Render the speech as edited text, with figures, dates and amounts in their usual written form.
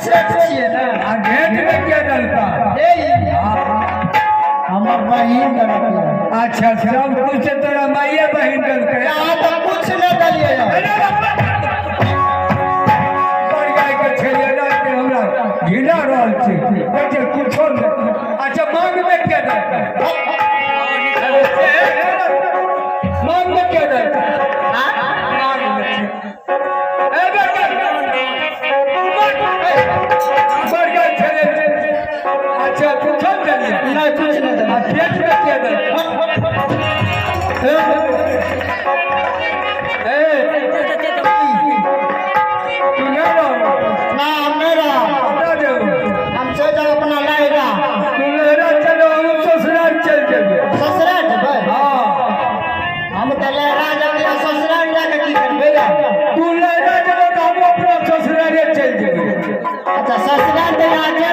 सेठ छियै ने। आ घेंट में के देलका? ए, हमर बहिन देलक यऽ। अच्छा, सब कुछ तोरा माइये बहिन देलकै? यहाँ तऽ कुछ नहि देलियै यऽ। अरे बाप, बड़ गाय के छै एना के हमरा घिना रहल छै, कहै छै कुछो नहि। अच्छा, मांग में के देलकै? मांग में के देलकै? मांग में छै। ए बेटा, बड़ गाय छलै। अच्छा, कुछो नहि देलियै? नहि, कुछ नहि आ देलियै। पेट में के देलकै? ए, तू नहि रह। ना, हम नहि रहब। कतऽ जेबो? हम चलि जाब अपना नैहरा। तू नैहरा चलो, हम ससुराल चलि जेबै। ससुराल जेबै? हाँ। हम तऽ नैहरा जेबै आ ससुराल जाके की करबै रे? तू नैहरा जेबै तऽ हम अपना ससुराले चलि जेबै। अच्छा, ससुराल तऽ यहाँ चलि